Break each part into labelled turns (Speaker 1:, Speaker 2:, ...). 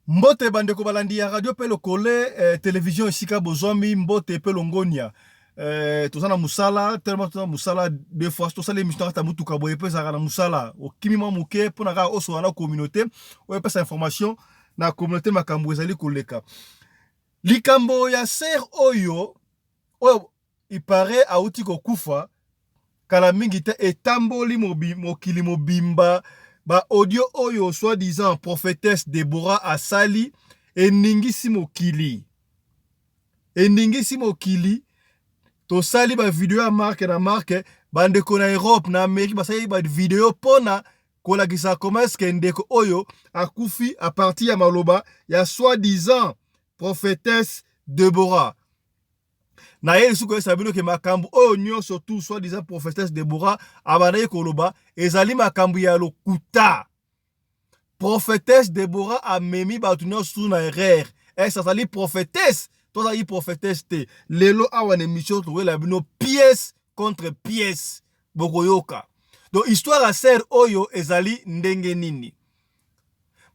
Speaker 1: Mbote bandeko balandi ya radio pe lokole television esika bozwami, mbote pe longonia. Toza na mosala tellement, toza na mosala. Deux fois tosala émission kata motuka boye mpe ezalaka na mosala, okimi mwa moke mpona kaka osola na communauté oyo, epesa information na communauté makambo ezali koleka. Likambo ya sœur oyo ipare auti kokufa kala mingi te, etamboli mokili mobimba. Ba audio oyo soi-disant prophétesse Deborah asali eningisi mokili, eningisi mokili. Tosali ba vidéo ya marque na marque. Bandeko na Europe, na Amérique basali ba vidéo mpona kolakisa comment est-ce que ndeko oyo akufi à partir ya maloba ya soi-disant prophétesse Deborah. Naye lisusu koyesa bino ke makambo oyo nyonso tout soi-disant prophétesse Deborah abandaki koloba ezali makambo ya lokuta. Prophétesse Deborah amemi bato nyonso na erreur. Ese azali prophétesse to azali prophétesse te? Lelo awa na émission tokoyela bino pièce contre pièce, bokoyoka. Donc histoire ya sœur oyo ezali ndenge nini?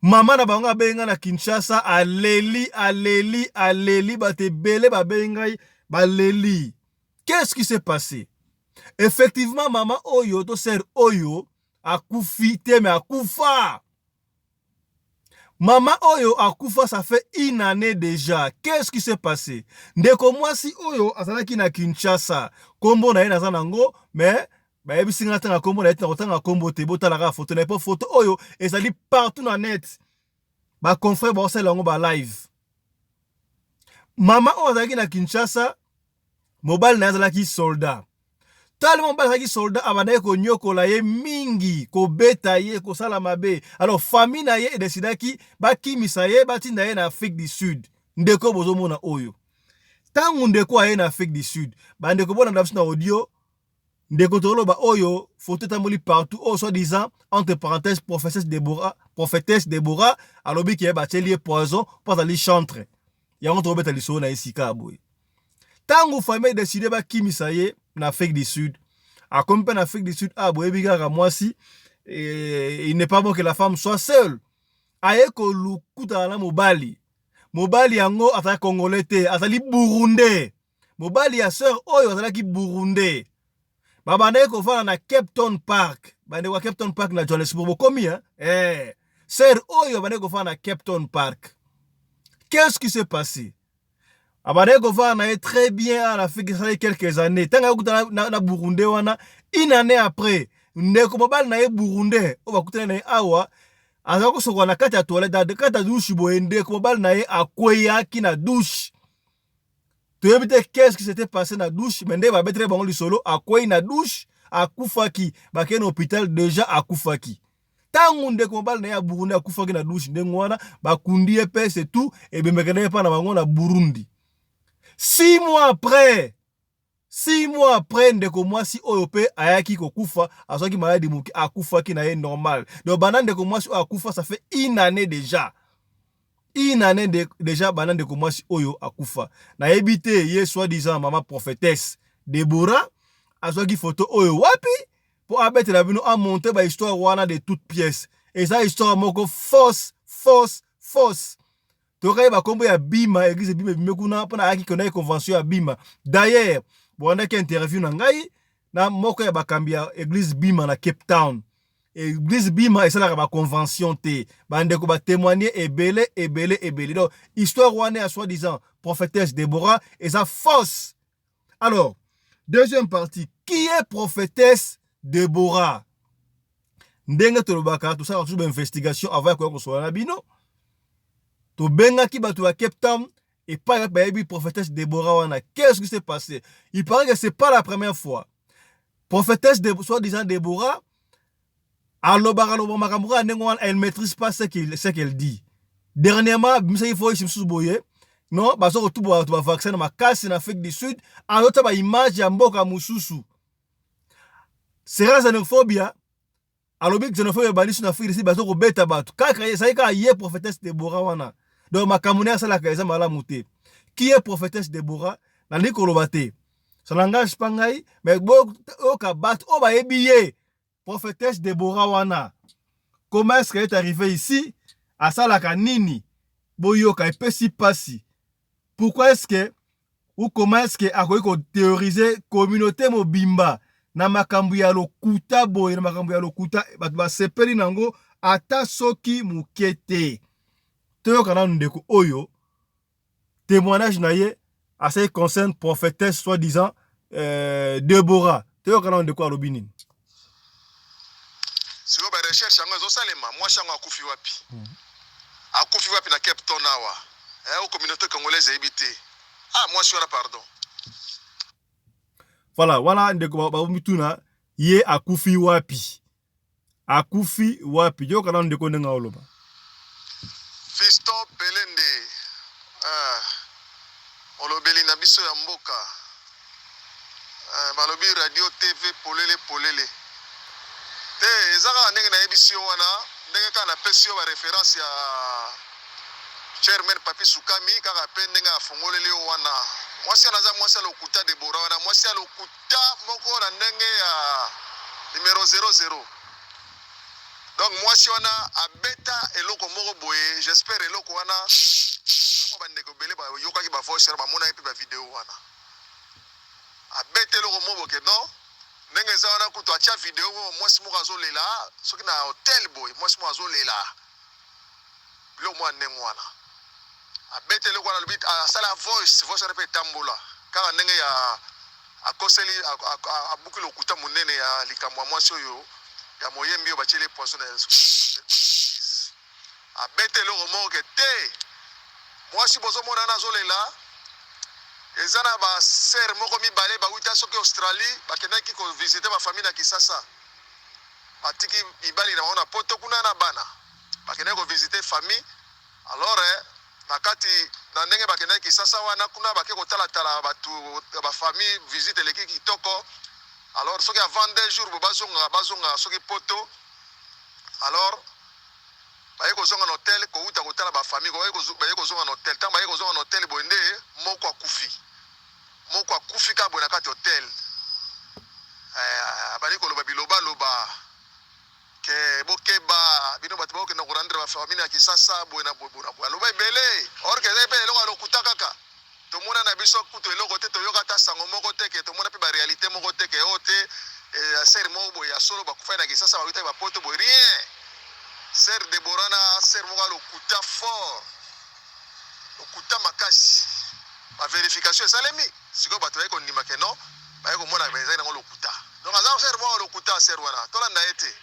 Speaker 1: Mama na bango abengi ngai na Kinshasa, aleli, aleli, aleli. Bato ebele babengi ngai, baleli. Qu'est-ce qui s'est passé effectivement? Mama oyo to sœur oyo akufi te, mais akufa. Mama oyo akufa, ça fait une année déjà. Qu'est-ce qui s'est passé? Ndeko mwasi oyo azalaki na Kinshasa, nkombo na ye naza nango, mais bayebisi nga natanga nkombo na ye te. Na kotanga nkombo te, botala kaka foto na ye, mpo foto oyo ezali partout na net, ba confrère baosalela yango ba live. Mama oyo azalaki na Kinshasa, mobali na ye azalaki soldat. Tala, mobali azalaki soldat, abandaki konyokola ye mingi, kobeta ye, kosala mabe. Alors famille na ye edesidaki bakimisa ye, batinda ye na Afrique du Sud. Ndeko bozomona oyo, ntango ndeko aye na Afrique du Sud, bandeko bolanda biso na audio. Ndeko toloba oyo photo etamboli partout, oyo soi disant, entre parenthèse, prophétesse Deborah. Prophétesse Deborah alobi ke batieli ye poison mpo azali chantre. Yango tokobeta lisolo na ye sika ya boye. Ntango famille décide bakimisa ye na Afrique du Sud, akomi mpe na Afrique du Sud. Ah, boyebi kaka mwasi, il n'est pas bon que la femme soit seule. Aye kolukutana na mobali. Mobali yango azalaki Congolais te, azali Burundais. Mobali ya sœur oyo azalaki Burundais. Babandaki kofanda na Kempton Park. Bandeko ya Kempton Park na Johannesburg, bokomi, hein? Sœur oyo abandaki kofanda na Kempton Park. Qu'est-ce qui s'est passé? Abandaki kofanda na ye très bien en Afrique, esali quelques années. Ntango akutana na Burundais wana, une année après, ndeko mobali na ye Burundais oyo bakutani na ye awa azala kosokola na kati ya toilette, na kati ya douche boye, ndeko mobali na ye akweyaki na douche. Toyebi te qu'est-ce qui s'était passé na douche, mais nde babeteli bango lisolo, akwei na douche, akufaki. Bakei na hôpital, déjà akufaki. Ntango ndeko mobali na ye ya Burundi akufaki na douche ndenge wana, bakundi ye mpe, c'est tout. Ebemeke na ye mpa na bango na Burundi. 6 mois après, 6 mois après, ndeko mwasi oyo mpe ayaki kokufa. Azwaki maladi moke, akufaki na ye normal. Donc banda ndeko mwasi oyo akufa, ça fait une année déjà, une année déjà banda ndeko mwasi oyo akufa. Nayebi te ye soi-disant mama prophétesse Deborah azwaki photo oyo wapi mpo abetela bino, amonte ba histoire wana de toute pièce. Eza histoire moko fausse, fausse, fausse. Tokayeba nkombo ya Bima, église Bima ebime kuna mpona ayaki kendaki convention ya Bima. D'ailleurs bolandaki interview na ngai na moko ya bakambi ya église Bima na Cape Town. Église Bima esalaka ba convention te. Bandeko ba témoigne ebele, ebele, ebele. Donc histoire wana ya soi-disant prophétesse Déborah eza fausse. Alors, deuxième partie: qui est prophétesse Déborah? Ndenge tolobaka, tosalaka toujours ba investigation avant ya koya kosola na bino. Tobengaki bato ya Cape Town epai bayebi prophétesse Déborah wana. Qu'est-ce qui s'est passé? Il paraît que c'est pas la première fois. Prophétesse de, soi-disant Déborah, alobaka aloba makambo kaka ndenge wana, elle maîtrise pas ce qu'elle dit. Dernièrement abimisaki voice mosusu boye, non, baza kotuba bato ba vaccin na makasi na Afrique du Sud. Azota ba image ya mboka mosusu sera xénophobia. Alobi xénophobia ebandi so na Afrique du Sud, baza kobeta bato kaka. Ezali kaka ye prophétesse Deborah wana. Donc makambo ne asalaka eza malamu te. Qui est prophétesse Deborah? Nalingi koloba te, ça n'engage pas ngai, mais boyoka bato oyo bayebi ye prophétesse Deborah wana, comment est-ce qu'elle est arrivée ici, asalaka nini. Boyoka, epesi pasi. Pourquoi est-ce que ou comment est-ce que akoki koterroriser communauté mobimba na makambo ya lokuta boye, na makambo ya lokuta bato basepeli nango ata soki moke te? Toyoka nanu ndeko oyo, témoignage na ye asali concerne prophétesse soi-disant Deborah. Toyoka nanu ndeko alobi nini.
Speaker 2: Sikoyo barecherche yango ezosalema. Mwasi yango akufi wapi? Akufi wapi na Cape Town awa? O communauté congolaise eyebi te. Ah, mwasi wana, pardon.
Speaker 1: Voilà, wana ndeko bamituna ye akufi wapi, akufi wapi. Yoka nanu ndeko ndenge oloba.
Speaker 2: Fiston Pelende, ah, molobeli na biso ya mboka, ah, balobi Radio TV polele polele te. Eza kaka ndenge nayebisi yo wana, ndenge kaka napesi yo baréférence ya chairman Papi Sukami, kaka mpe ndenge afongoleli yo wana. Mwasi wana aza mwasi ya lokuta. Debora wana, mwasi ya lokuta moko na ndenge ya numero 00. Donc mwasi wana abeta eloko moko boye. J'espère eloko wana mwa bandeko ebele bayokaki bavoice wana, bamonaki mpe bavideo wana. Abeta eloko moko boke. Non, ndenge eza wana, kutu atia video moko, mwasi moko azolela soki na hotel boye, mwasi moko azolela biloko mwa ndenge wana. Abeta eloko wana, alobi asala voice. Voice wana mpe etambola kaka ndenge ya akoseli, abuki lokuta monene ya likambo ya mwasi oyo ya moyembi oyo batieli poison na abeta eloko moko ke te. Mwasi bozomona wana azolela, eza na basœur moko mibale bawuta soki Australie, bakendaki kovisiter bafamille na Kisasa. Batiki mibali na bango na Poto kuna na bana, bakendaki kovisiter famille. Alors na kati na ndenge bakendaki Kisasa wana, kuna bake kotalatala bato ya bafamille, visite eleki kitoko. Alors soki avant 2 jours bo bazongaka, bazongaka soki Poto. Alors baye kozonga na hotel, kowuta kotala bafamille, baye kozonga na hotel. Ntango baye kozonga na hotel boye, nde moko akufi, moko akufi kaka boye na kati hotel. Abandi koloba bilobaloba ke bokeba bino bato bakokenda korendre bafamille ya Kisasa boye na boye, boye na boye. Aloba ebele, or ke ezali mpe eloko ya lokuta. Kaka tomona na biso kutu eloko te, toyoka ata sango moko te ke tomona mpe baréalité moko te ke oyo te sœur moko boye ya solo bakufai na Kisasa, bawutaki bapoto boye, rien. Sœur Debora na sœur moko ya lokuta fort, lokuta makasi. Bavérification esalemi sikoyo, bato baye kondima ke non, baye komona ezali nango lokuta. Donc aza sœur moko ya lokuta. Sœur wana, tolanda ye te.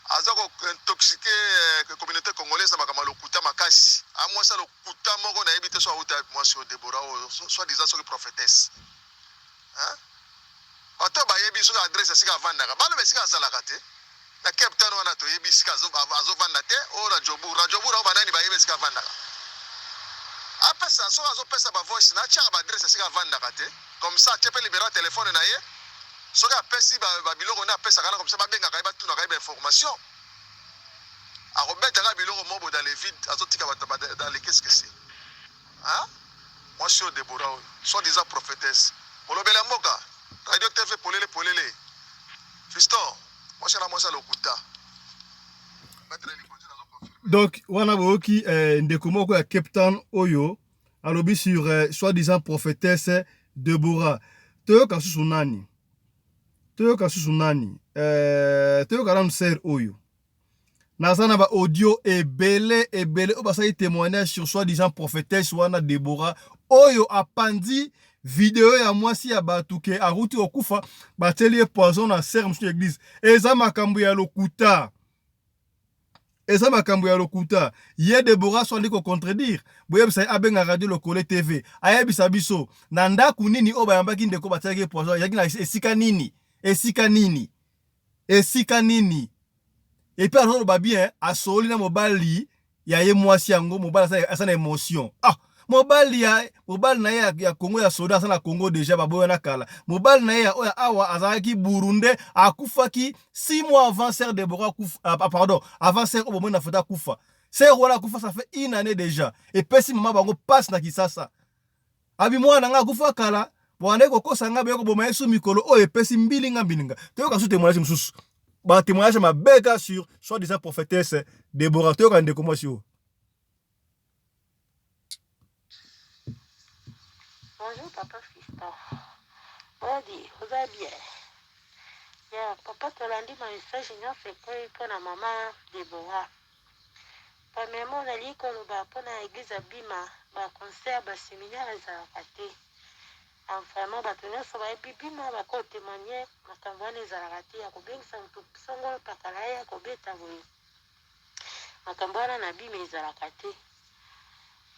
Speaker 2: Aza kointoxiquer communauté congolaise na makambo ya lokuta makasi. Amwasi ya lokuta moko, nayebi te so auta mwasi oyo Debora oyo soi disant soki prophétesse. Bato bayebi soki adresse esika avandaka, baloba esika azalaka te na Cape Town wana. Toyebi esika azovanda te. Oyo na Joburg, na Joburg yango, banani bayebi esika avandaka? Apesa, soki azopesa bavoice na atiaka baadresse esika avandaka te. Comme ça atie mpe numéro ya telefone na ye. Soki apesi babiloko nde apesaka na, comme ça babengaka ye, batunaka ye bainformation. Akobetaka biloko moko dans le vide, azotika bato dans le qu'est-ce que c'est, hein? Mwasi oyo Debora oyo soi disant prophétesse, molobeli ya mboka, Radio TV polele polele, Fiston, mwasi na mwasi ya lokuta.
Speaker 1: Donc wana boyoki ndeko moko ya Cape Town oyo alobi sur soi-disant prophétesse Deborah. Toyoka susu nani? Toyoka susu nani? Toyoka nanu sœur oyo. Naza na baaudio ebele ebele oyo basali témoignage sur soi-disant prophétesse wana Deborah oyo apandi video ya mwasi ya bato ke aruti kokufa, batieli ye poison na sœur mosusu ya église. Eza makambo ya lokuta, eza makambo ya lokuta. Ye Debora so andi kocontredire, boyebisa ye abenga Radio Lokole TV, ayebisa biso na ndako nini oyo bayambaki ndeko batiaki ye poison, ezalaki na esika nini, esika nini, esika nini. Et puis azoloba bien, asoli na mobali ya ye mwasi yango, mobali aza na émotion. Ah, mobali ya mobali na ye ya Congo, ya soda aza na Congo déjà, baboya na kala. Mobali na ye ya oyo awa azalaki Burundais, akufaki 6 mois avant sœur Deborah akufa. Ah, pardon, avant sœur oyo bomoi na foto akufa. Sœur wana akufa, ça fait une année déjà. Epesi mama bango passe na Kisasa. Abi mwana na nga akufa kala, bwandaki kokosa nga, boye koboma ye su mikolo oyo, epesi mbilinga mbilinga. Toyoka su témoignage mosusu, batémoignage mabe ka sur soi disant prophétesse Deborah. Toyoka ndeko mwasi oyo.
Speaker 3: Body oza bien ya papa tolandi ma message nyonso ekwei mpo na mama Deborah premièrement nalingi koloba mpo na eglise ya Bima ba concert ba seminaire ezalaka te ah, vraiment bato nyonso bayebi Bima bako témoigner makambo wana ezalaka te ya kobengisa moto songolo pakala ye ya kobeta boye Makambo wana na bima ezalaka te.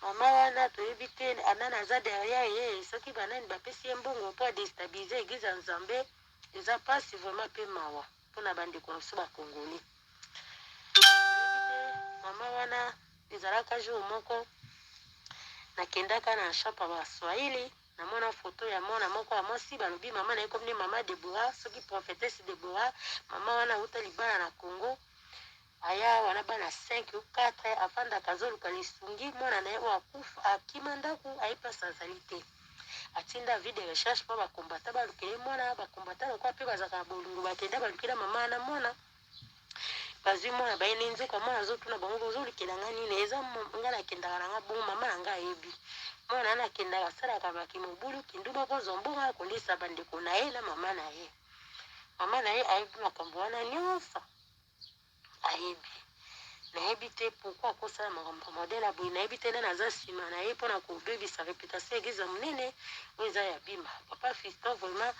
Speaker 3: Mama wana toyebi te nani aza derrière ye, soki banani bapesi ye mbongo mpo a destabiliser eglise ya Nzambe. Eza pasi vraiment pe mawa pona bandeko na biso ba congolais. Toyebi te mama wana ezalaka jour moko nakendaka na champ ya baswahili namona foto ya mwana moko ya mwasi balobi mama na ye komine mama Deborah, soki prophetesse Deborah. Mama wana awuta libala na Congo Aya awa na bana 5 ou 4 afandaka azoluka lisungi mwana na ye oyo akufa akima ndaku aye place azali te atinda avis de recherche po ba combattant balukela ye mwana ba combattant lokola pe bazalaka na bolingo bakenda balukela mama wana mwana bazwi mwana baye ne nzoka mwana azotuna bango bozolukela nga nini eza nga nakendaka na nga bongo mama na nga ayebi mwana wana akendaka asalaka bakimobulu kinduba kozwa mbongo ya kolesa bandeko na ye na mama na ye mama na ye ayebi makambo wana nyonso Ayebi. Nayebi te pourquoi akosala makambo ya modèle ya boye. Nayebi te nani aza sima na ye pona kobebisa reputation ya eglise ya munene oyo eza ya Bima. Papa Fiston vraiment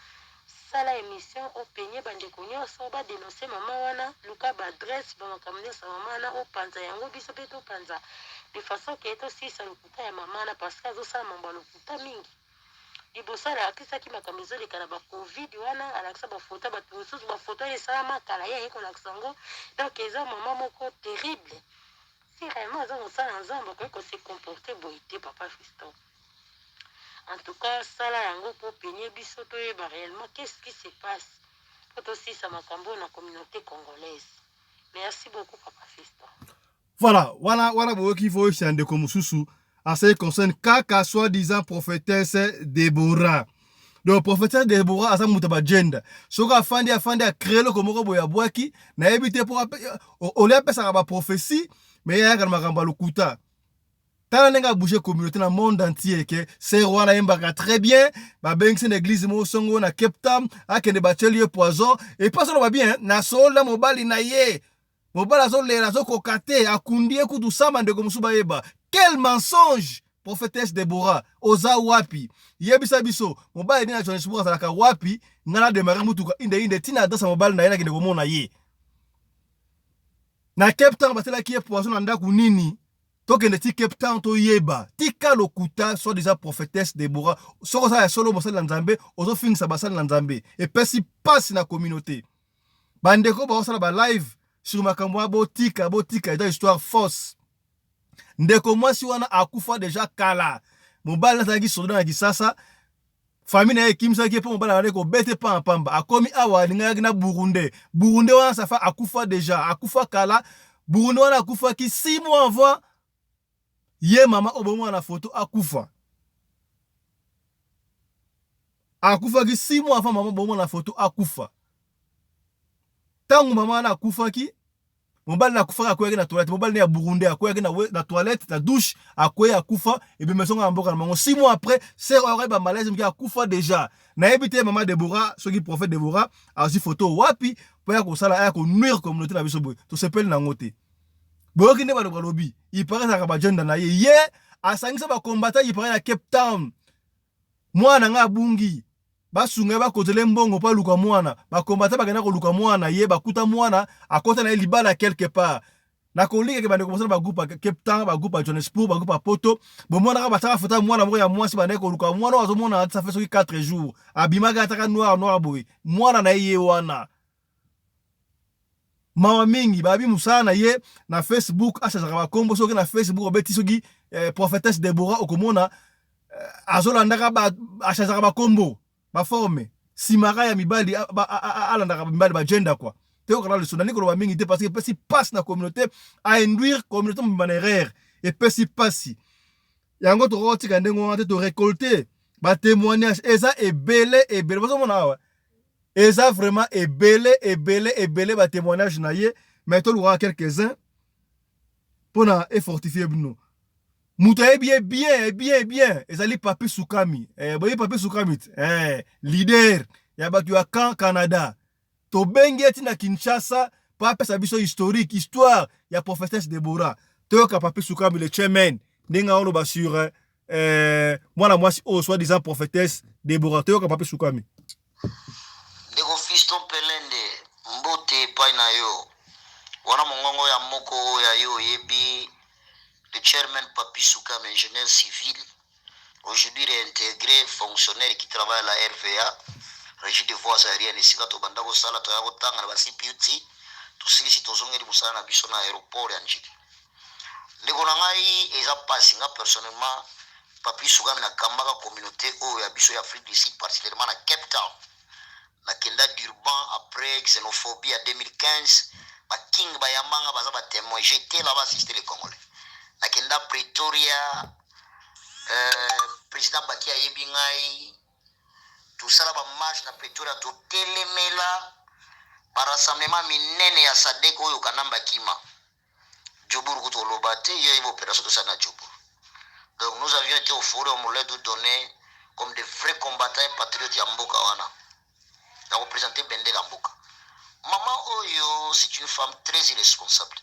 Speaker 3: sala emission openye bandeko nyonso ba denoncer mama wana, luka ba adresse ba makambo nyonso ya mama wana opanza yango biso pe topanza de façon que tosilisa lokuta ya mama wana parce que azosala mambo ya lokuta mingi. Liboso alakisaki makambo ezoleka na ba covid wana alakisa ba photo ya bato mosusu ba photo wana esalama kala ye aye kolakisa yango donc eza mama moko terrible si réellement aza mosala ya nzambe akoki ko se comporter boye te papa fiston en tout cas sala yango mpo penye biso toyeba réellement qu'est-ce qui se passe mpo tosilisa makambo oyo na communauté congolaise merci beaucoup papa fiston.
Speaker 1: Voilà, wana wana boyoki voice ya ndeko mosusu en ce qui concerne kaka soi-disant prophétesse Deborah. Donc prophétesse Deborah aza moto ya bagenda. Soki afandi afandi acree eloko moko boye abwaki, nayebi te mpo olie apesaka ba prophétie, mais ye ayaka na makambo ya lokuta. Tala ndenge abouge communauté na monde entier ke sœur wana ayembaka très bien, babengisi na église moko songo na Cape Town, akende batieli ye poison, et puis azoloba bien na solola mobali na ye. Mobali azolela azokoka te akundi ye kutu sama ndeko mosusu bayeba. Quel mensonge prophetesse Deborah oza wapi? Yebisa biso mobali nini na Johannesburg azalaka wapi? Nga na demarrer mutuka inde inde tina adresse ya mobali na ye nakende komona ye. Na Cape Town batelaki ye poison na ndako nini? Tokende ti Cape Town toyeba. Tika lokuta soit disant prophetesse Deborah. Soki oza ya solo mosali na Nzambe ozofingisa basali na Nzambe. Epesi pasi na communauté. Ba ndeko baosala ba live sur makambo wana botika botika eza histoire fausse. Ndeko mwasi wana akufa deja kala. Mobali azalaki soldat na Kisasa. Famille na ye ekimisaki ye mpo mobali abandaki kobete pamba pamba. Akomi awa alingaki na Burundais. Burundais wana safa akufa deja, akufa kala. Burundais wana akufaki 6 mois avant ye mama oyo bomona na photo akufa. Akufaki 6 mois avant mama bomona na photo akufa. Tango mama wana akufaki, mobali na akufaki akweyaki na toilette, mobali ne ya Burundais akweyaki na, na toilette, na douche, akweyi akufa, ebembe ezonga na mboka na bango. 6 mois après, sœur oyo akaki ba malaise moke akufa déjà. Nayebi te mama Deborah, soki prophète Deborah azwi photo wapi po ya kosala aya ko nuire communauté na biso boye. Tosepeli na yango te. Boyoki nde baloba lobi, il paraît ezalaka ba agenda na ye. Ye asangisa ba combattants il paraît na Cape Town. Mwana na nga abungi. Basunga ye bakozela ye mbongo mpo aluka mwana. Ba combattants bakenda koluka mwana ye bakuta mwana akota na ye libala quelque part. Nakolinga ke bandeko bosala ba groupe ya Cape Town, ba groupe ya Johannesburg, ba groupe ya Poto. Bomonaka batiaka photo ya mwana moko ya mwasi bandaki koluka mwana oyo azomona ça fait soki 4 jours. Abimaki ataka noir noir boye. Mwana na ye ye wana. Mawa mingi babi musala na ye na Facebook achangaka ba kombo soki na Facebook obeti soki eh, prophetesse Deborah okomona eh, azolandaka ba achangaka ba kombo ba forme simaka ya mibali alandaka mibali ba gender quoi toyokana liso nani koloba mingi te parce que epesi pasi na communauté a induire communauté mobimba na erreur epesi pasi yango tokotika ndenge wana te to récolter ba témoignage eza ebele ebele bozomona awa Eza vraiment ebele ebele ebele ba témoignages na ye mais tolukaka quelques-uns pona e fortifier bino. Moto ayebi ye bien bien bien ezali Papi Sukami. Boyebi Papi Sukami te? Leader ya bato ya camp Canada. Tobengi ye ntina Kinshasa mpo apesa biso historique, histoire ya prophétesse Deborah. Toyoka Papi Sukami, le chairman, ndenge aoloba sur mwana mwasi oyo soi disant prophétesse Deborah. Toyoka Papi Sukami.
Speaker 4: Ndeko Fiston Pelende, mbote epai na yo. Wana mongongo ya moko oyo ya yo oyebi, le chairman Papi Soukam, ingénieur civil, aujourd'hui réintégré fonctionnaire qui travaille à la RVA, Régie des voies aériennes. Esika tobanda kosala, toya kotanga na ba CPUT, tosilisi, tozongeli mosala na biso na aéroport ya Njili. Ndeko na ngai, eza mpasi. Nga personnellement, Papi Sukami, nakambaka communauté oyo ya biso ya Afrique du Sud, particulièrement na Cape Town. Nakenda Durban après xénophobie ya 2015, baking bayambanga, baza batémoin. J'étais là-bas assister les Congolais. Nakenda Pretoria, président Baki ayebi ngai. Tosala bamarche na Pretoria, totelemela barassemblement minene ya SADC oyo kanamba kima. Joburg kutu oloba te, yo yebi opération tosala na Joburg. Donc nous avions été au forêt, on nous tout donné comme des vrais combattants et patriotes ya mboka wana ya représenter bendele ya mboka. Mama oyo, c'est une femme très irresponsable.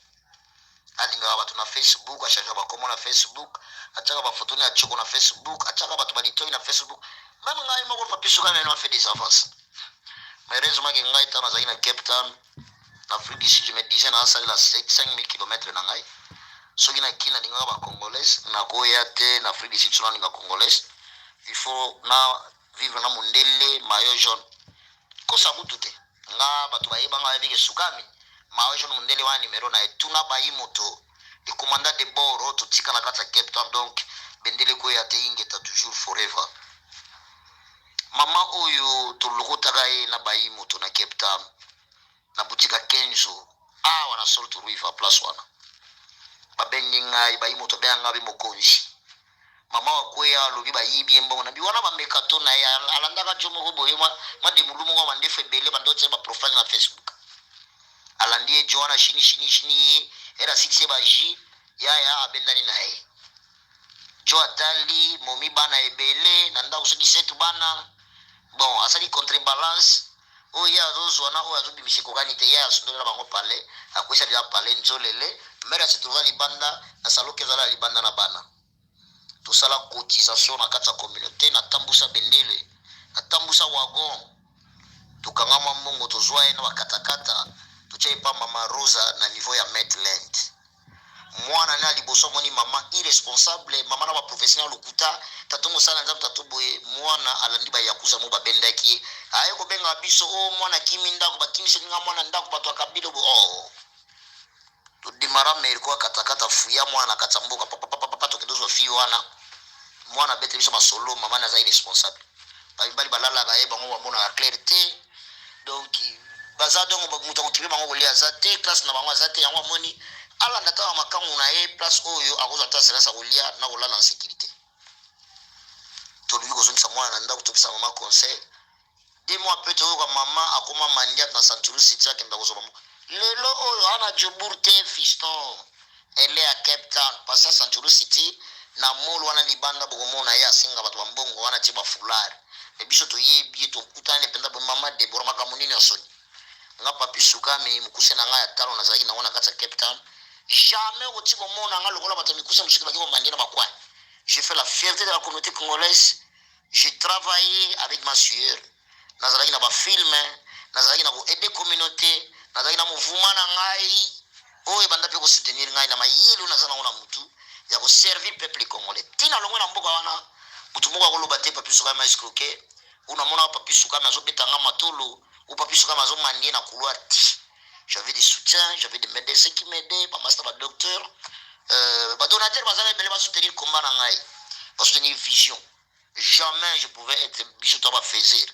Speaker 4: Alingaka bato na Facebook, achangaka bakombo na Facebook, atiaka bafoto ya tioko na Facebook, atiaka bato balitoi na Facebook. Même ngai moko Papi Sukami a fait des avances. Mais heureusement ke ngai, ntango nazalaki na Cape Town, na Afrique du Sud, je me disais nasalela 5000 km na ngai. Soki naki nalingaka bacongolaise, nakoya te na Afrique du Sud. So nalinga congolaise, il faut na vivre na mondele maillot jaune. Kosa kutu te, nga bato bayebanga, bayebi ke Sukami maillot jaune, mondele wana numero na ye. Tuna bayi moto, le commandant de bord oyo totika na kati ya Cape Town. Donc bendele ekoya te, ingeta toujours, forever. Mama oyo, tolokotaka ye na bayi moto na Cape Town, na boutique ya Kenzo awa na Salt River, place wana babengi ngai. Bayi moto abenganga be mokonzi. Mama wakweya, alobi bayibi ye mbongo na bi wana. Bameka to na ye alandaka jo moko boye, mwa demulu moko ya mandefu ebele, bando otia baprofile na Facebook. Alandi ye jo wana, shini shini shini ye, ere asilisi ye baji yaya, abendani na ye. Jo atali momi bana ebele na ndako, soki setu bana. Bon, asali contrebalance oyo ye azozwa na oyo azobimisa ekokani te. Ye asundolela bango pale, akwesa deja pale nzolele. Mare ase trouva libanda na saloki, ezala libanda na bana. Tosala cotisation na kati ya communauté, natambusa bendele, natambusa wagon, tokanga mwa mbongo, tozwa ye na bakatakata, totia epa mama Rosa na niveau ya Maitland. Mwana ne ya liboso amoni mama irresponsable, mama na baprofessionnel lokuta, tato mosala Nzambe, tato boye. Mwana alandi bayakuza mo, babendaki ye, aye kobenga biso o mwana kimi ndako, bakimiseli nga mwana ndako, bato ya kabila bo. Oh, todemara meriko akatakata fuya mwana na kati ya mboka, papapapapa. Tokende ozwa fille wana. Mwana abete biso masolo, mama naza irresponsable, bamibali balalaka ye, bango bamonaka clair te. Donc baza, donc moto akokipe bango kolia aza te, place na bango aza te. Yango amoni alanda kaka makangu na ye, place oyo akozwa ta assurance ya kolia na kolala en sécurité. Toluki kozongisa mwana na ndako, topesa mama conseil. 2 mois mpe toyoka mama akoma mendiante na Century City, akenda kozwa mama. Lelo oyo ana Joburg te, fiston, ele ya Cape Town, pasa Century City na mall wana libanda, bokomona ye asenga bato bambongo wana, tie bafoulard. Me biso toyebi ye, tokutani mpenza boye. Mama Debora, makambo nini ya soni? Nga Papi Sukami, mokuse na ngai ya talo nazalaki nango na kati ya Cape Town, jamais okoti komona nga lokola bato ya mikuse mosuki baki komandie na bacoin. J'ai fait la fierté de la communauté congolaise. J'ai travaillé avec ma sueur. Nazalaki na bafilm, nazalaki na koaider communauté, nazalaki na mouvement na ngai oyo ebanda mpe kosoutenir ngai na mayele oyo naza nango na mutu ya koservir peuple congolais. Ntina longwe na mboka wana, motu moko akoloba te Papi Sukami escroquer ou namonaka Papi Sukami azobetanga matolo ou Papi Sukami azomandie na couloir ti. J'avais des soutiens, j'avais des médecins qui m'aidaient, bamaster, badocteur, badonateur bazala ebele, basoutenir combat na ngai, basoutenir vision. Jamais je pouvais être biso to bafaiseur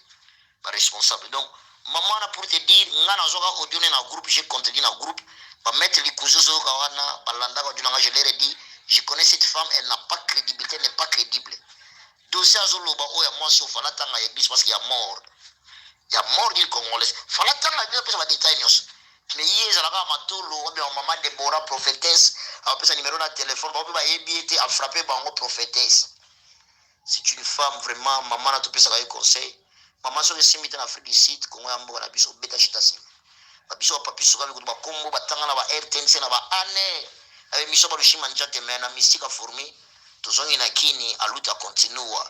Speaker 4: baresponsable. Donc mama wana, pour te dire, nga nazwaka audio ne na groupe, j'ai contredit na groupe. Bamaître likuzu ozoyoka wana, balandaka audio na nga. Je leur ai dit: je connais cette femme, elle n'a pas crédibilité, elle n'est pas crédible. Dossier azoloba oyo ya mwasi ofala ntanga ya église, parce que ya mort, ya mort d'une Congolaise, fala ntanga bino apesa badetail nyonso. Mais ye ezalaka matolo, wabima mama Debora prophétesse. Akopesa numero na telefone, bango mpe bayebi ye te, afrappe bango prophetesse. C'est une femme vraiment, mama na topesaka ye conseil. Mama soki esimbi te na Afrique du Sud, Congo ya mboka na biso, beta shita nsima. Ba biso ba papi sukami kutu bakombo batanga na ba RTNC na ba ANR na ba emission ba lushima njate mais na mystique fourmi tozongi na kini aluta continua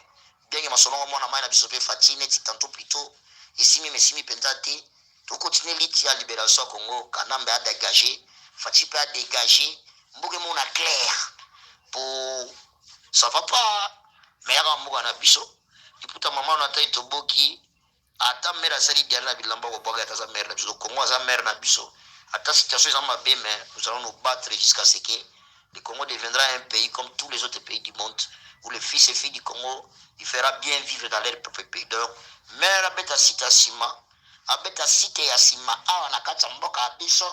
Speaker 4: bien que masolo ngo mwana mayi na biso pe Fatshi neti tantôt plutôt esimbi mais esimbi penza te. To continuer lutte ya liberation ya Congo, Kanambe a degage, Fatshi pe a degage, mboka emona clair po ça va pas mais yaka mboka na biso liputa mama na tai toboki ata mère asali diarrhée na bilamba kobwaka ata aza mère na biso Congo aza mère na biso ata situation eza mabe mais nous allons nous battre jusqu'à ce que le Congo deviendra un pays comme tous les autres pays du monde où les fils et filles du Congo il fera bien vivre dans leur propre pays. Donc mère abeta sita nsima Abeta site ya sima awa na kati ya mboka ya biso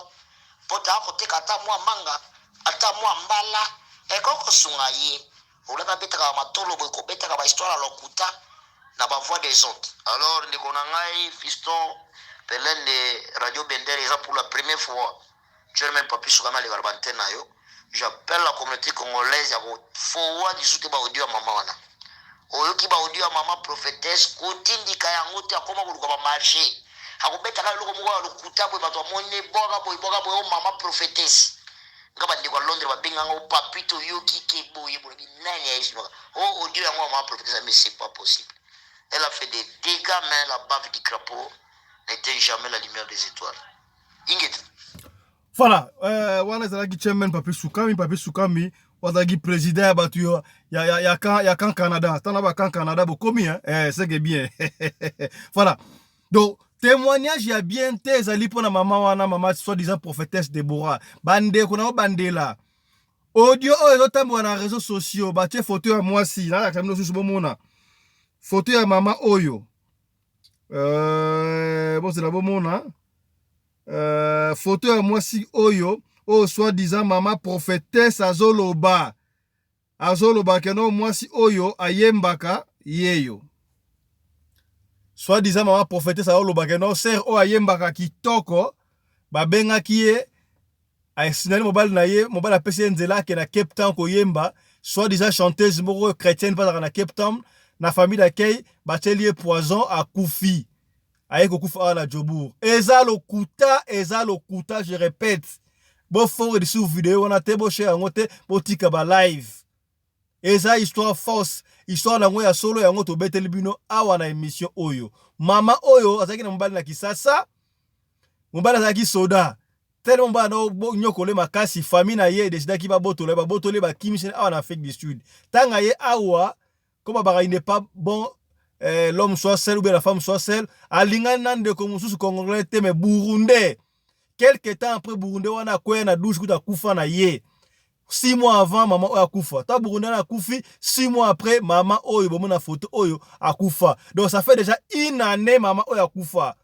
Speaker 4: po te akoteka ata mua manga ata mua mbala ekoki kosunga ye olaka abetaka ba matolo boye kobetaka ba histoire ya lokuta na ba voix des ondes. Alors ndeko na ngai fiston pelende radio bendele eza pour la première fois chairman papy sukami aleka na ba antenne na yo j'appelle la communauté congolaise ya ko forward lisusu te ba audio ya mama wana oyoki ba audio ya mama prophetesse kotindika yango te akoma koluka ba marché akobetaka eloko moko ya lokuta boye bato bamoni bwaka boye bwaka boye o mama prophetesse nga bandeko ya londres babenganga o papi toyoki ke boye bolobi nani ya yesu o audio yango ya mama prophetesse mais c'est pas possible elle a fait des dégâts mais la bave du crapaud n'éteint jamais la lumière des étoiles. Ingeta.
Speaker 1: Voilà, euh, wana ezalaki chairman Papi Sukami, Papi Sukami azalaki président ya bato ya, ya, ya, ya, camp, ya camp Canada. Tana ba camp Canada bokomi hein? Eh, c'est que bien. Voilà. Donc témoignage ya bien te ezali mpo na mama wana, mama soi-disant prophétesse Deborah. Bandeko na bandela. Audio oyo ezotambola na réseaux sociaux, batie photo ya mwasi, nalakisa bino susu bomona. Photo ya mama oyo. Euh, bozela bomona euh, photo ya mwasi oyo oyo soi disant mama prophétesse azoloba azoloba keno mwasi oyo ayembaka yeyo soi disant mama prophétesse azoloba keno sœur oyo ayembaka kitoko babengaki ye asinali mobali na ye mobali apesi ye nzela ake na Cape Town koyemba soi disant chanteuse moko oyo chrétienne mpe azalaka na Cape Town na famille d'accueil batieli ye poison akufi aye kokufa awa na Joburg eza lokuta eza lokuta je répète boforward sur video wana te boshare yango te botika ba live eza histoire fausse histoire nango ya solo yango tobeteli bino awa na émission oyo mama oyo azalaki na mobali na Kisasa mobali azalaki soda tellement mobali na nyokole makasi famille na ye edecidaki babotola ye babotoli bakimisi awa na Afrique du Sud ntango ye awa comme baka il n'est pas bon eh, l'homme soit seul ou bien la femme soit seule alingani na ndeko mosusu congolais te mais burundais quelque temps après burundais wana akweya na douche kuta akufa na ye 6 mois avant mama oyo akufa ta burundais wana akufi 6 mois après mama oyo bomona photo oyo akufa. Donc ça fait déjà une année mama oyo akufa.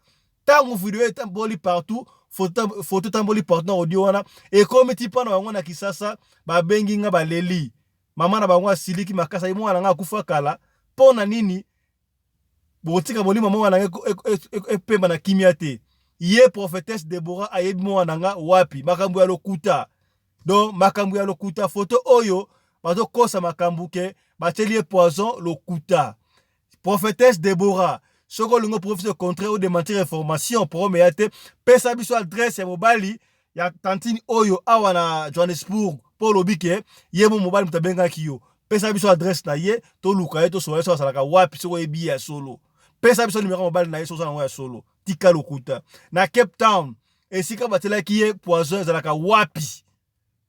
Speaker 1: Ntango video etamboli partout, photo etamboli partout na audio wana ekomi ti mpa na bango na Kisasa babengi nga baleli mama na bango asiliki makasi ayi mwana na nga akufa kala mpo na nini bokotika molimo mwana na nga epemba na kimia te ye prophétesse Deborah ayebi mwana na nga wapi makambo ya lokuta donc makambo ya lokuta photo oyo bazokosa makambo ke batieli ye poison lokuta prophétesse Deborah soki olingi oprofite contraire ou démentir information problème ya te pesa biso adresse ya mobali ya tantine oyo awa na Johannesburg mpo olobi ke ye mo mobali moto abengaki yo pesa biso adresse na ye toluka ye tosola ye so azalaka wapi soki oyebi ye ya solo pesa biso numero ya mobali na ye soki oza nango ya solo tika lokuta na Cape Town esika batielaki ye poison ezalaka wapi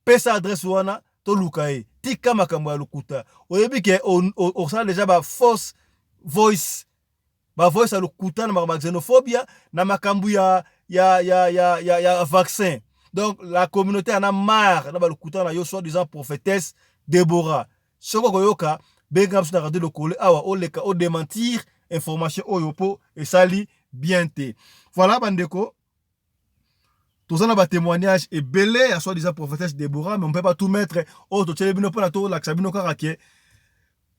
Speaker 1: pesa adresse wana toluka ye tika makambo ya lokuta oyebi ke osala deja ba fausse voice ba voice ya lokuta na makambo ya xénophobia na makambo ya vaccin. Donc la communauté en a marre na balokuta na yo soi disant prophétesse Deborah. Soki okoyoka benga biso na radio lokole awa oleka odémentir information oyo mpo esali bien te. Voilà bandeko toza na batémoignage ebele ya soi disant prophétesse Deborah, mais on peut pas tout mettre oyo totieli bino mpona tolakisa bino kaka ke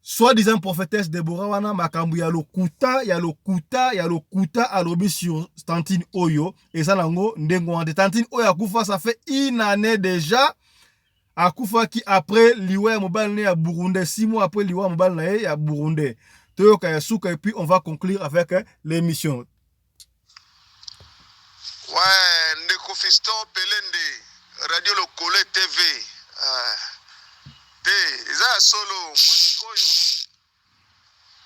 Speaker 1: soi disant prophétesse Deborah wana makambo ya lokuta ya lokuta ya lokuta alobi sur tantine oyo eza nango ndenge wana te tantine oyo akufa ça fait une année déjà. Akufaki après liwa ya mobali na ye ya burundais, 6 mois après liwa ya mobali na ye ya burundais. Toyoka ya suka et puis on va conclure avec l'émission.
Speaker 2: Ouais, ndeko Fiston Pelende, Radio Lokole TV. Te, eza ya solo. Mwasi oyo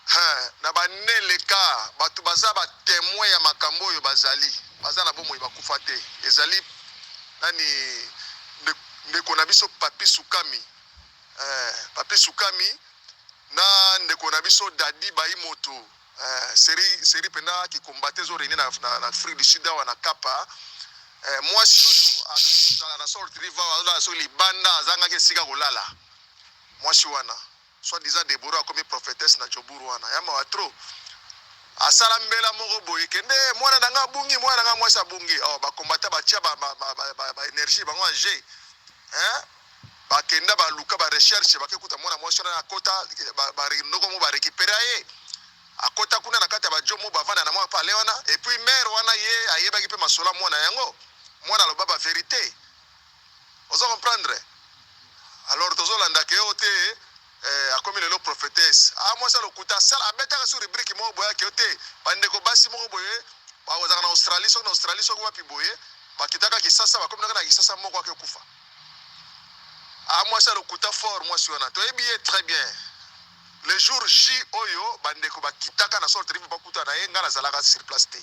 Speaker 2: hein, na bane leka bato baza ba témoin ya makambo oyo bazali baza na bomoi bakufa te. Ezali nani ndeko na biso Papi Sukami, Papi Sukami na ndeko na biso Dadi Baimoto. Seri seri pena ki combattre ezo régner na Afrique du Sud awa na Kapa. Mwasi oyo azala na Salt River, azolala soki libanda, azangaki esika kolala. Mwasi wana soit disant Deborah akomi prophétesse na Joburu wana ya mawa trop. Asala mbela moko boye kende mwana na nga abungi, mwana na nga mwasi abungi. Oh, ba combattant batia ba énergie bango en jeu, hein? Bakenda baluka ba recherche, bakekuta mwana mwasi wana akota ndoko mo ba récupérer ye, akota kuna na kati ya bajomo bavanda na mwa pale wana. Et puis mère wana ye ayebaki mpe masolo ya mwana yango, mwana aloba ba vérité, ozo comprendre. Alors tozolandaka yo te, akomi lelo prophétesse. Ah, mwasi alokuta, asala abetaka sur rubrique moko boye ake yo te bandeko basi moko boye bazalaka na Australie, soki na Australie, soki wapi boye, bakitaka Kisasa, bakomi na Kisasa, moko ake kufa. Ah, mwasi alokuta fort. Mwasi wana toyebi ye très bien. Le jour J oyo bandeko bakitaka na Salt River bakuta na ye, ngai nazalaka sur place te,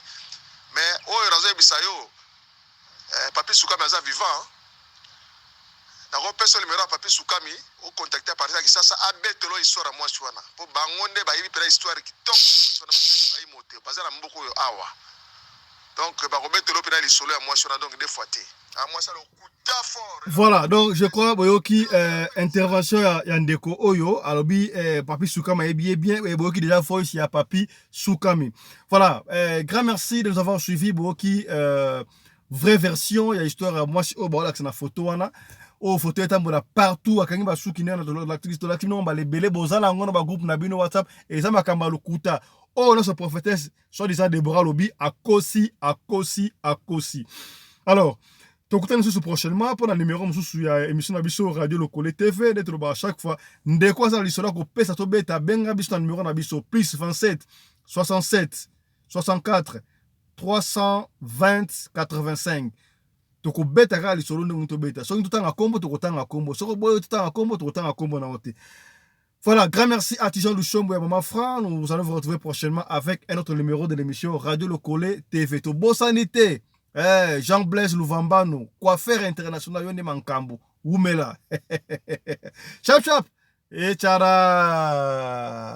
Speaker 2: mais oyo nazoyebisa yo, Papi Sukami aza vivant. Nakopesa numéro ya Papi Sukami, ocontacte à partir ya Kisasa, abetelo histoire ya mwasi wana, mpo bango nde bayebi mpena histoire kitoko. Mwasi wana bayi mote baza na mboka oyo awa, donc bakobetelo mpena lisolo ya mwasi wana, donc deux fois te. Ah, mwasi alokuta fort.
Speaker 1: Voilà, donc je crois boyoki intervention ya ndeko oyo alobi Papi Sukami ayebi ye bien, et boyoki déjà voice ya Papi Sukami. Voilà, grand merci de nous avoir suivis. Boyoki vraie version ya histoire ya mwasi oyo baolakisa na photo wana, oyo photo etambola partout, akangi basuki nde tolakisi bino mbala ebele. Boza na yango na bagroupe na bino WhatsApp. Eza makambo ya lokuta oyo nyonso prophétesse soi-disant Deborah alobi. Akosi, akosi, akosi. Alors tokutani lisusu prochainement mpona numéro mosusu ya émission na biso Radio Lokole TV. Nde tolobaka chaque fois, ndeko aza na lisolo ya kopesa, tobeta, benga biso na numéro na biso plus 27 67 64 320 85. Tokobeta kaka lisolo ndenge tobeta. Soki totanga kombo, tokotanga kombo. Soki boyo totanga kombo, tokotanga kombo na yo te. Voilà, grand merci à Tijan Luchombo et à Maman Fran. Nous allons vous retrouver prochainement avec un autre numéro de l'émission Radio Lokole TV. Tobosanité, eh, Jean-Blaise Louvambano, coiffeur international, Yone Mankambo, Oumela. Chap chap, et tchara.